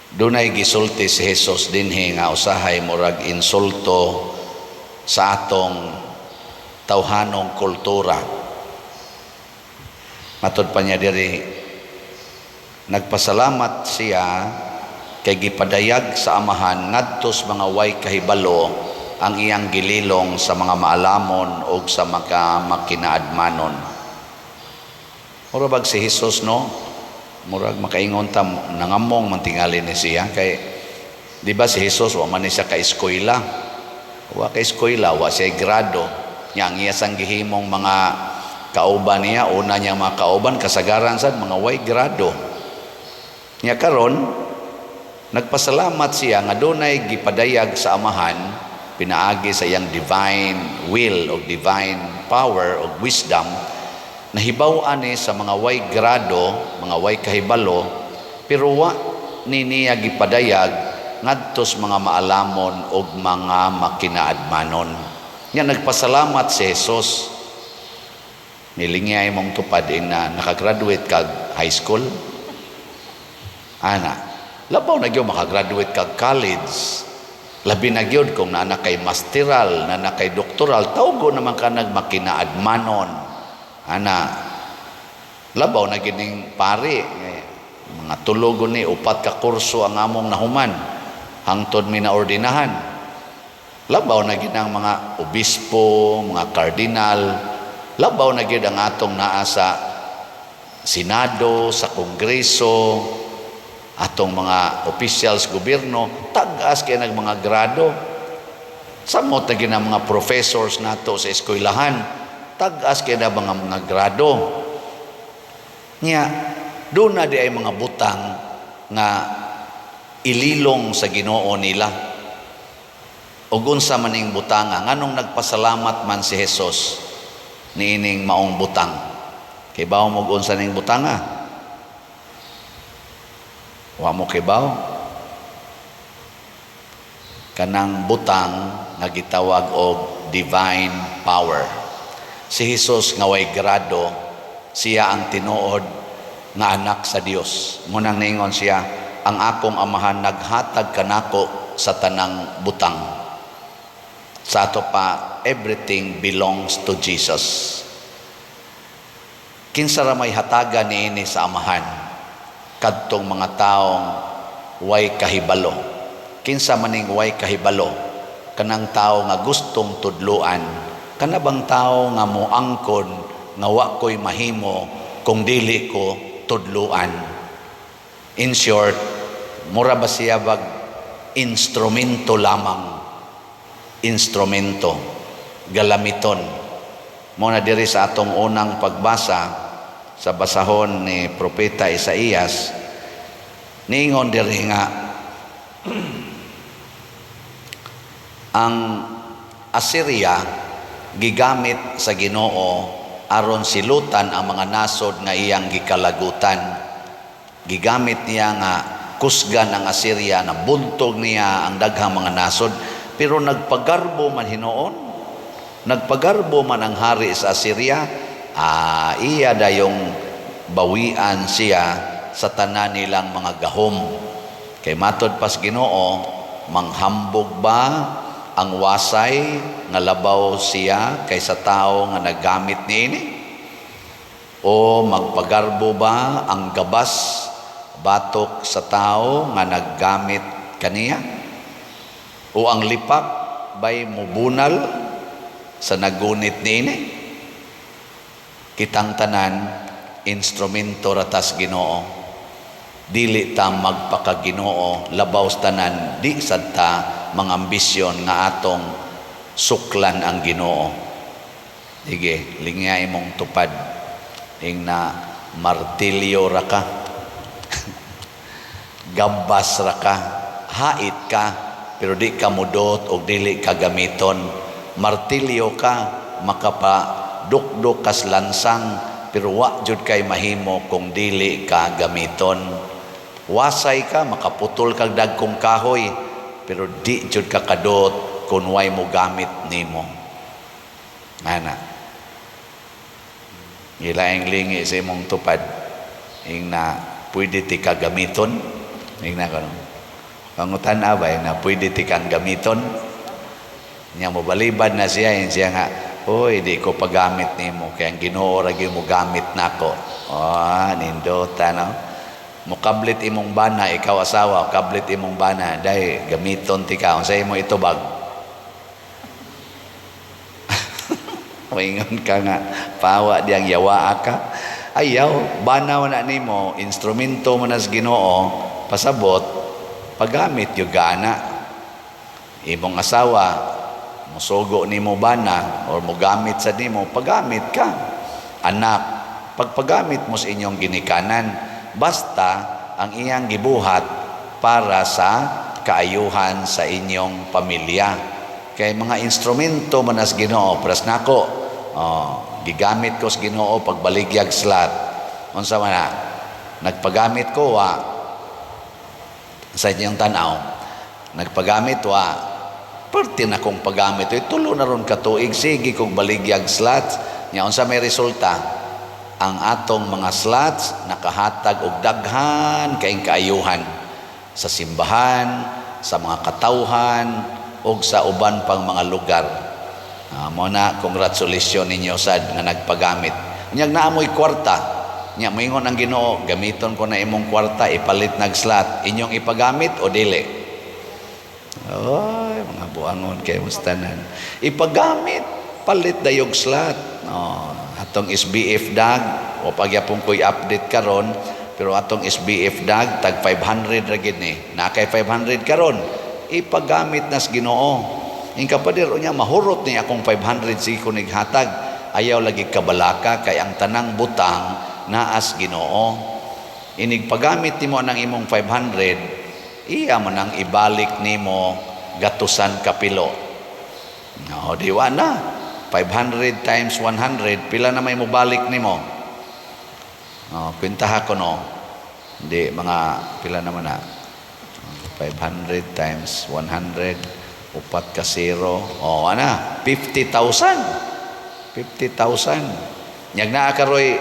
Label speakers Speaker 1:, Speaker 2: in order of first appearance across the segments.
Speaker 1: Dunay gisulti si Jesus dinhi nga usahay murag insulto sa atong tawhanong kultura. Matod pa niya diri, nagpasalamat siya kay gipadayag sa Amahan ngadto sa mga way kahibalo ang iyang gililong sa mga maalamon o sa mga makinaadmanon. Mura bag si Jesus, no? Murag makaingon ta, nangamong man tingali ni siya kay di ba si Jesus wa man ni siya ka-eskwela. Wa ka eskwela, wa siya grado. Nya ang iya sang gihimong mga kauban niya, una niya mga kauban kasagaran sad mga way grado. Nya karon nagpasalamat siya nga dunay gipadayag sa Amahan pinaagi sa iyang divine will o divine power o wisdom, nahibaw-an ni sa mga way grado, mga way kahibalo, pero wa ni niya gipadayag ngadto sa mga maalamon og mga makinaadmanon. Nya nagpasalamat si Jesus. Nilingya imong tupad na nakagraduate kag high school. Ana, labaw na gyud makagraduate kag college. Labi na gyud kung naa kay masteral, naa kay doktoral, tawgo naman ka nagmakinaadmanon. Ana, labaw na gining pari, eh, mga tulo ni upat ka kurso ang among nahuman hangtod mi na ordinahan. Labaw na gid ang mga obispo, mga kardinal, labaw na gid ang atong naa sa Senado, sa Kongreso, atong mga officials gobyerno, tag-as kay nag mga grado. Samot na gid ang mga professors nato sa eskwelahan, tag-as kay na mga grado. Nya, doon na di ay mga butang nga ililong sa Ginoo nila. Ug unsa man ning butanga, nganong nagpasalamat man si Jesus niining maong butang? Kay bawo mo unsa ning butanga? Wa mo kibaw? Kanang butang nga gitawag og divine power. Si Jesus nga way grado, siya ang tinuod nga anak sa Dios. Munang ningon siya, "Ang akong Amahan naghatag kanako sa tanang butang." Sa ato pa, everything belongs to Jesus. Kinsa ra may hatagan niini sa Amahan? Kadtong mga taong way kahibalo. Kinsa maning way kahibalo? Kanang tao nga gustong tudluan. Kana bang tao nga moangkon nga wa ko'y mahimo kung dili ko tudluan? In short, mura ba siya bag instrumento lamang? Instrumento, galamiton. Mo na diri sa atong unang pagbasa sa basahon ni Propeta Isaías, niingon diri nga ang Assyria gigamit sa Ginoo aron silutan ang mga nasod nga iyang gikalagutan. Gigamit niya nga kusgan ang Assyria, na buntog niya ang daghang mga nasod, pero nagpagarbo man hinuon. Nagpagarbo man ang hari sa Assyria, iya dayong bawian siya sa tanan nilang mga gahom. Kay matod pas Ginoo, manghambog ba ang wasay nga labaw siya kaysa tao nga naggamit niini? O magpagarbo ba ang gabas batok sa tao nga naggamit kaniya? O ang lipak bay mubunal sa nagunit niini? Kitang tanan instrumento ra tas Ginoo. Dili ta magpakaginoo, labaw sa tanan di sad ta mga ambisyon nga atong suklan ang Ginoo. Sige, lingya imong tupad. Ing na martilyo ra ka. Gabas ra ka, hait ka, pero di ka mudot o dili ka gamiton. Martilyo ka, makapa dukduk kas lansang, pero wa jud kay mahimo kung dili ka gamiton. Wasay ka, makaputol kag dagkong kahoy, pero di jud ka kadot kung way mo gamit nimo. Ana. Ilaing lingi sa imong tupad, ing na pwede ti ka gamiton, ing na kanon. Pangutan-a ba na pwede ti kang gamiton? Nya mo balibad na siya, yun siya nga, "Uy, di ko paggamit nimo kay ang Ginoo ra gyud mo gamit nako." Oh, nindota, no? Mukablit imong bana, ikaw asawa, kablit imong bana, "Day, gamiton ti ka." Unsa imo itubag? Moingon ka nga, "Pawa diyang yawa ka." Ayaw, banaw na nimo, instrumento mo na sa Ginoo, pasabot, paggamit yung gana. Imong asawa, musugo nimo bana or mugamit sa nimo, paggamit ka. Anak, pagpagamit mo sa inyong ginikanan, basta ang iyang gibuhat para sa kaayuhan sa inyong pamilya. Kay mga instrumento man as Ginoo, pras nako. Oh, gigamit ko sa Ginoo pagbaligyag slot. Unsa man na? Nagpagamit ko wa sa inyong tanaw. Nagpagamit wa. Perti na kong paggamit. Uy, 3 na ron katuig sige kog baligyag slots. Nya unsa may resulta? Ang atong mga slots nakahatag og daghan kaayong kaayuhan sa simbahan, sa mga katawhan ug sa uban pang mga lugar. Mo na congratulations ninyo sad nga nagpagamit. Unyag naamoy kwarta. Nya moingon ang Ginoo, "Gamiton ko na imong kwarta ipalit nag slot." Inyong ipagamit o dili? Oy, mga buangon kay mustanan. Ipagamit, palit dayog slot. Oh, atong SBF dag, o pagyapon ko'y update karon, pero atong SBF dag tag 500 ra gid ni. Na kay 500 karon, ipagamit nas Ginoo. Ingka pader unya mahurot ni akong 500, sige ko nighatag. Ayaw lagi kabalaka kay ang tanang butang naas Ginoo. Inig pagamit nimo ang imong 500, iya man ang ibalik nimo gatusan kapilo. No, di wa na. 500 times 100, pila na may mobalik nimo? Oh, kwentaha ko, no. Hindi, mga pila naman na. 500 times 100, upat ka zero. Oh, ana, 50,000. 50,000. Nyag naa karoy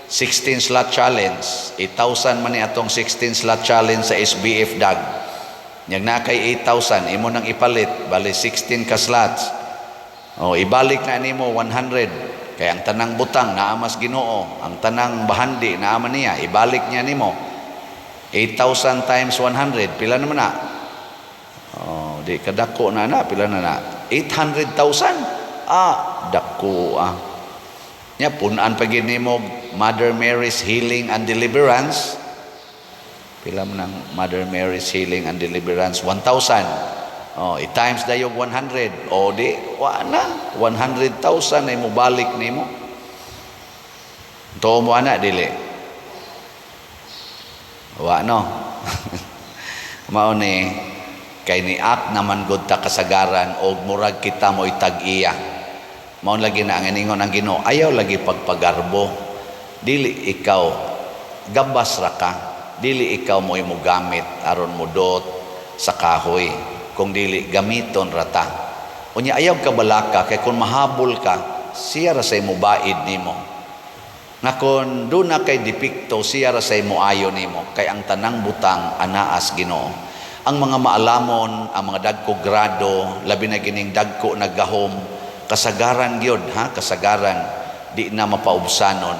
Speaker 1: 16 slot challenge. 8,000 man ni atong 16 slot challenge sa SBF dag. Nyag naa kay 8,000, imo nang ipalit, bali 16 ka slots. Oh, ibalik na nimo 100. Kay ang tanang butang naamas Ginoo, ang tanang bahandi naama niya, ibalik niya nimo. 8,000 times 100, pila naman na? Oh, di kadako na na, pila na na? 800,000. Ah, dako ah. Nya punan pa gid nimo Mother Mary's Healing and Deliverance. Pila man ang Mother Mary's Healing and Deliverance? 1,000. Oh, i-times dayog 100. O di, wa na. 100,000 ay mobalik nimo. Tuo mo ana, dili? Wa no. Mao ni kay ni act naman gud ta kasagaran og murag kita mo'y tag-iya. Mao lagi na ang iningon ang Ginoo, ayaw lagi pagpagarbo. Dili ikaw gabas ra ka, dili ikaw mo'y mogamit aron modot sa kahoy, kung dili gamiton ra ta. Unya ayaw ka balaka kay kung mahabol ka, siya ra say mobaid nimo. Nga kung doon na kay depekto, siya ra say moayo nimo kay ang tanang butang anaas Ginoo. Ang mga maalamon, ang mga dagko grado, labi na gining dagko naggahom, kasagaran gyud ha, kasagaran di na mapaubsanon.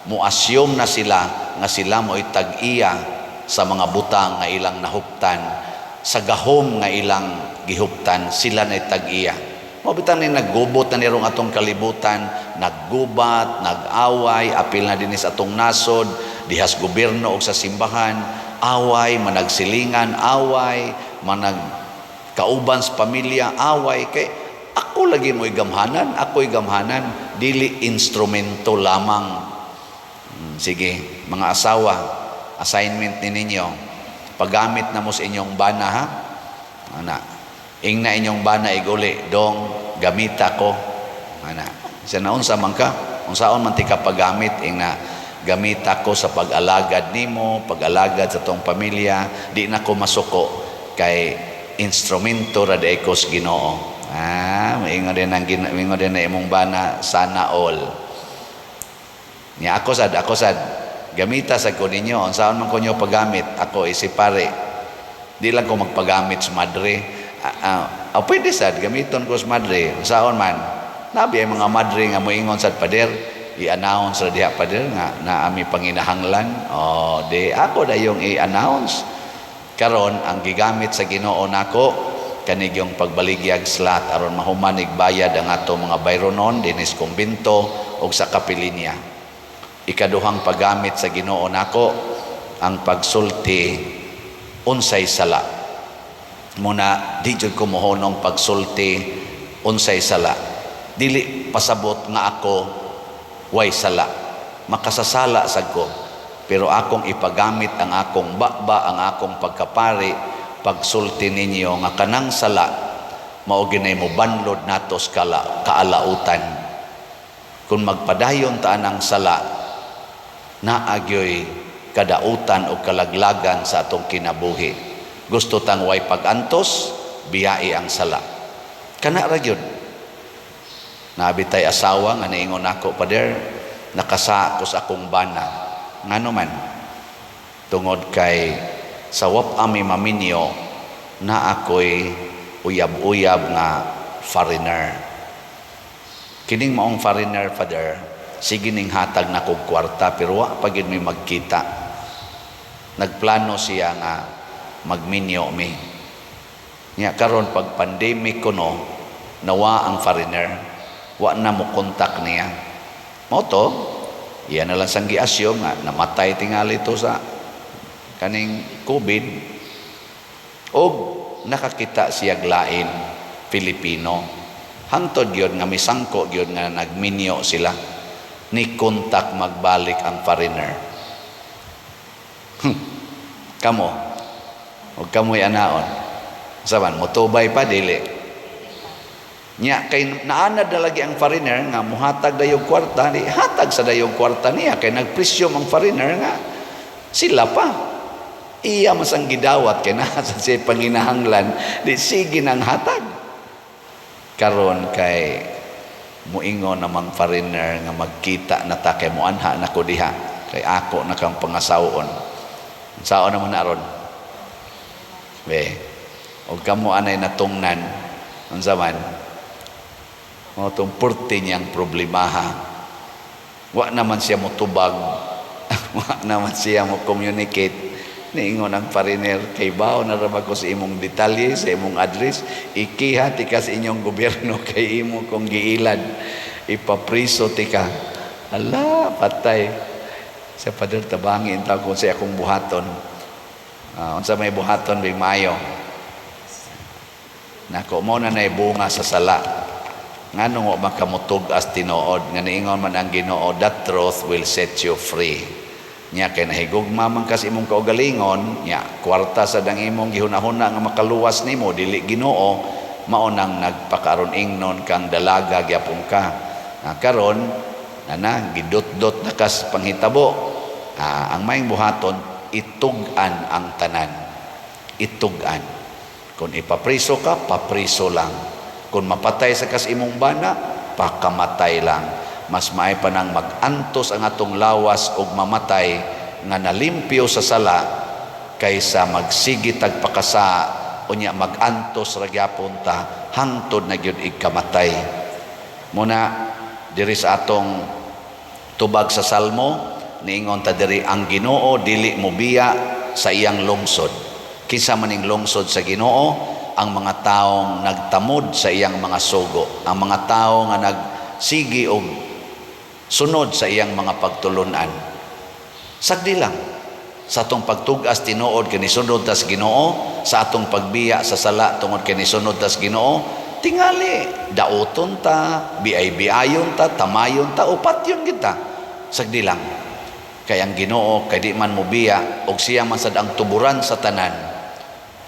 Speaker 1: Mo-assume na sila nga sila mo'y tag-iya sa mga butang nga ilang nahuptan, sa gahom nga ilang gihuptan, sila na'y tag-iya. Mao bitaw ni naggubot na nirong atong kalibutan, naggubat, nag-away, apil na dinhi sa atong nasod, dihas gobyerno og sa simbahan, away, managsilingan, away, manag kauban sa pamilya, away kay ako lagi mo'y gamhanan, ako'y gamhanan, dili instrumento lamang. Sige, mga asawa, assignment ni ninyo, paggamit na mo sa inyong bana ha. Ana, ingna inyong bana iguli, "Dong, gamita ko." Ana, sa naunsa man ka, unsaon man ti ka paggamit, ingna, "Gamita ko sa pag-alagad nimo, pag-alagad sa tong pamilya, di na ko masuko kay instrumento ra di ko sa Ginoo." Ah, maingon din na imong bana, "Sana all." Nya ako sad gamita sa ko ninyo, unsaon man ko nyo paggamit, ako isip pare. Di lang ko magpagamit sa madre. Pwede sad gamiton ko sa madre. Saon man? Nabi ay mga madre nga moingon sad, "Pader, i-announce ra diha, pader, nga naa mi panginahanglan." Oh, di ako dayong i-announce. Karon ang gigamit sa Ginoo nako kanigyong pagbaligyag slot aron mahuman bayad ang ato mga bayronon dinis kumbento ug sa kapilinya. Ikaduhang paggamit sa Ginoo nako, ang pagsulti unsay sala. Muna di jud ko mohonong pagsulti unsay sala. Dili pasabot nga ako way sala. Makasasala sad ko. Pero akong ipagamit ang akong baba, ang akong pagkapari, pagsulti ninyo nga kanang sala mao ginay mo banlod nato sa kaalautan. Kung magpadayon ta ang sala, naagyoy kadautan o kalaglagan sa atong kinabuhi. Gusto tang way pagantos, biyai ang sala. Kana ra gyud. Nabitay asawa nga niingon nako, "Pader, nakasa ko sa akong bana." Ngano man? Tungod kay sa wap ami maminyo na ako'y uyab-uyab nga foreigner. Kining maong foreigner, Father, sige ning hatag na kog kwarta pero wa pa gyud mi magkita. Nagplano siya nga magminyo mi. Nya karon pag pandemic kuno, nawa ang foreigner, wa na mo kontak niya. Mao to, iya na lang sang gi-assume nga namatay tingali to sa kaning COVID og nakakita siya lain Filipino. Hangtod gyud nga misangko gyud nga nagminyo sila, ni kontak magbalik ang foreigner. Kamo og kamoy anaon saban motubay pa dili nya kay naanad na lagi ang foreigner nga muhatag dayog kwarta, di hatag sa dayog kwarta niya kay nagpresyo ang foreigner nga sila pa iya mas ang gidawat kay naa sa siya panginahanglan, di sige nang hatag. Karon kay muingon namang foreigner nga magkita na ta kay muanha na ko diha kay ako na kang pangasawon. Saon naman na aron be og kamo anay natungnan, unsa man mao tong purti niyang problemaha? Wa naman siya motubag, wa naman siya mo communicate. Niingon ang foreigner, "Kay bao na ra ba ko sa imong detalye, sa imong address, ikiha tika sa inyong gobyerno kay imo kong giilad. Ipapriso tika." Ala, patay. Sa pader, tabangi ta kung sa akong buhaton. Unsa may buhaton bing maayo? Nako mo na nay bunga sa sala. Nganong wa makamutug-as tinuod nga niingon man ang Ginoo, "That truth will set you free"? Nya kay nahigugma man kas imong kaugalingon, nya kwarta sa dang imong gihunahuna nga makaluwas nimo, dili Ginoo, mao nang nagpakaron ingnon kang dalaga gyapon ka. Na karon na gidot-dot na kas panghitabo. Ang maayong buhaton, itug-an ang tanan. Itug-an. Kung ipapriso ka, papriso lang. Kung mapatay sa kas imong bana, pakamatay lang. Mas maay pa nang mag-antos ang atong lawas og mamatay nga nalimpyo sa sala kaysa magsige tag pakasa unya mag-antos ra gyapon ta hangtod na gyud ikamatay. Muna diri sa atong tubag sa Salmo, niingon ta diri, ang Ginoo dili mobiya sa iyang lungsod. Kinsa maning lungsod sa Ginoo? Ang mga taong nagtamod sa iyang mga sugo, ang mga tao nga nagsigi og sunod sa iyang mga pagtulunan. Sagdi lang sa atong pagtug-as tinuod kay nisunod tas Ginoo, sa atong pagbiya sa sala tungod kay nisunod tas Ginoo, tingali dauton ta, biay-biayon ta, tamayon ta, upatyon kita. Sagdi lang. Kay ang Ginoo kay di man mobiya og siya man sad ang tuburan sa tanan.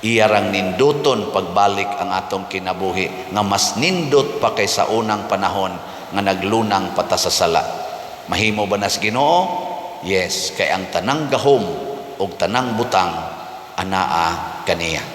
Speaker 1: Iya rang ninduton pagbalik ang atong kinabuhi nga mas nindot pa kay sa unang panahon nga naglunang pa ta sa sala. Mahimo ba nas Ginoo? Yes, kay ang tanang gahom og tanang butang anaa kaniya.